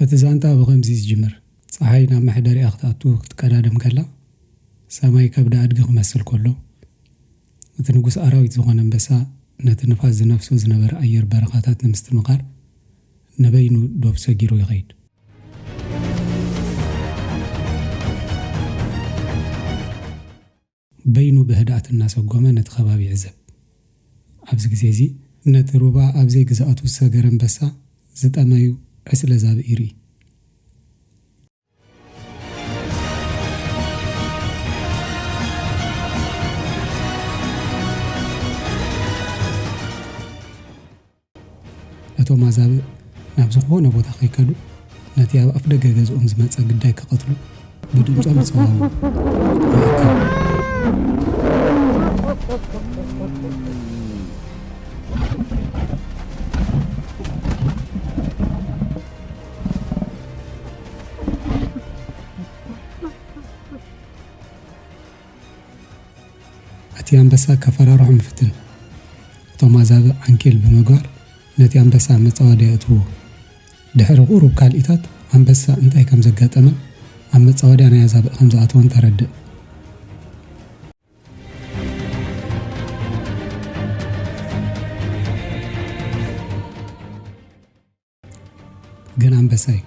እቲ ዛንታ ብኸምዚ እዩ ዝጅምር። ጸሓይ ናብ መሕደሪኣ ክትኣቱ ክትቀዳደም ከላ፣ ሰማይ ከብዲ ኣድጊ ክመስል ከሎ፣ እቲ ንጉስ ኣራዊት ዝኾነ ኣንበሳ ነቲ ንፋስ ዝነፍሶ ዝነበረ ኣየር በረኻታት ንምስትምቓር ንበይኑ ዶብ ሰጊሩ ይኸይድ። በይኑ ብህድኣት እናሰጎመ ነቲ ከባቢ ይዕዘብ። ኣብዚ ግዜ እዚ ነቲ ሩባ ኣብ ዘይግዝኣቱ ዝሰገረ ኣንበሳ ዝጠመዩ ዕስለ ዛብእ ይርኢ። እቶም ኣዛብእ ናብ ዝኾነ ቦታ ከይከዱ፣ ነቲ ኣብ ኣፍ ደገ ገዝኦም ዝመጸ ግዳይ ክቐትሉ ብድምጾም ይጸዋውዑ። ይእከብ። እቲ ኣንበሳ ከፈራርሖም ይፍትን። እቶም ኣዛብእ ዓንኬል ብምግባር ነቲ ኣንበሳ ኣብ መጻወድያ የእትውዎ። ድሕሪ ቁሩብ ካልኢታት ኣንበሳ እንታይ ከም ዘጋጠመን ኣብ መጻወድያ ናይ ኣዛብእ ከም ዝኣተወን ተረድእ። ግን ኣንበሳ እዩ፣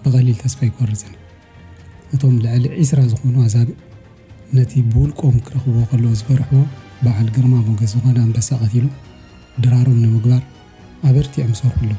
ብቐሊል ተስፋ ኣይቆርጽን። እቶም ልዕሊ ዒስራ ዝኾኑ ኣዛብእ ነቲ ብውልቆም ክረኽብዎ ከለዉ ዝፈርሕዎ በዓል ግርማ ሞገስ ዝኾነ ኣንበሳ ቀቲሎም ድራሮም ንምግባር ኣበርቲዖም ይሰርሑ ኣለዉ።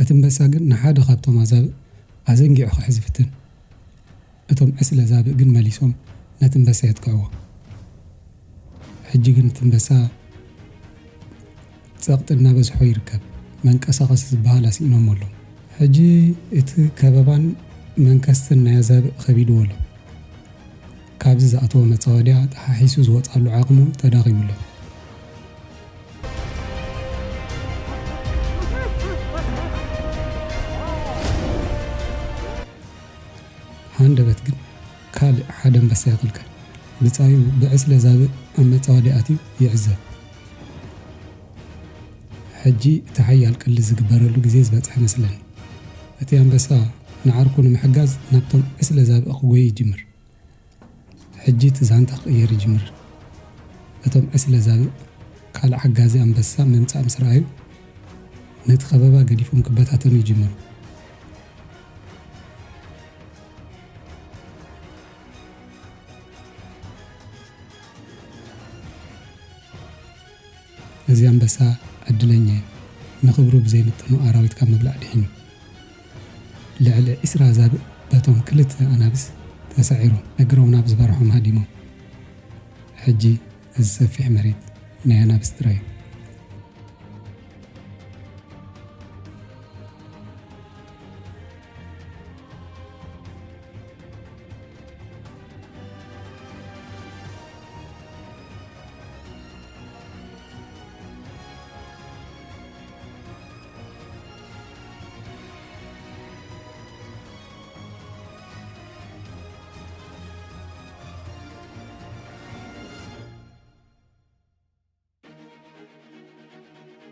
እቲ ኣንበሳ ግን ንሓደ ካብቶም ኣዛብእ ኣዘንጊዑ ክሕዝ ይፍትን። እቶም ዕስለ ዛብእ ግን መሊሶም ነቲ ኣንበሳ የጥቅዕዎ። ሕጂ ግን እቲ ኣንበሳ ጸቕጢ እናበዝሖ ይርከብ። መንቀሳቐሲ ዝበሃል ኣስኢኖሞ ኣሎ። ሕጂ እቲ ከበባን መንከስትን ናይ ኣዛብእ ከቢድዎ ኣሎ። ካብዚ ዝኣተወ መጻወድያ ተሓሒሱ ዝወጻሉ ዓቕሙ እውን ተዳኺሙ ኣሎ። ሃንደበት ግን ካልእ ሓደ ኣንበሳ ይቕልቀል። ብጻዩ ብዕስለ ዛብእ ኣብ መጻወድያ ኣትዩ ይዕዘብ። ሕጂ እቲ ሓያል ቅሊ ዝግበረሉ ግዜ ዝበጽሐ መስለኒ። እቲ ኣንበሳ ንዓርኩ ንምሕጋዝ ናብቶም ዕስለ ዛብእ ክጎይ ይጅምር። ሕጂ እቲ ዛንታ ክቕየር ይጅምር። እቶም ዕስለ ዛብእ ካልእ ሓጋዚ ኣንበሳ ምምጻእ ምስ ረኣዩ፣ ነቲ ከበባ ገዲፎም ክበታተኑ ይጅምሩ። እዚ ኣንበሳ ዕድለኛ እዩ። ንኽብሩ ብዘይምጥኑ ኣራዊት ካብ ምብላዕ ድሒኑ። ልዕሊ ዒስራ ኣዛብእ በቶም ክልተ ኣናብስ ተሳዒሮም፣ እግሮም ናብ ዝበርሖም ሃዲሞም። ሕጂ እዚ ሰፊሕ መሬት ናይ ኣናብስ ጥራይ እዩ።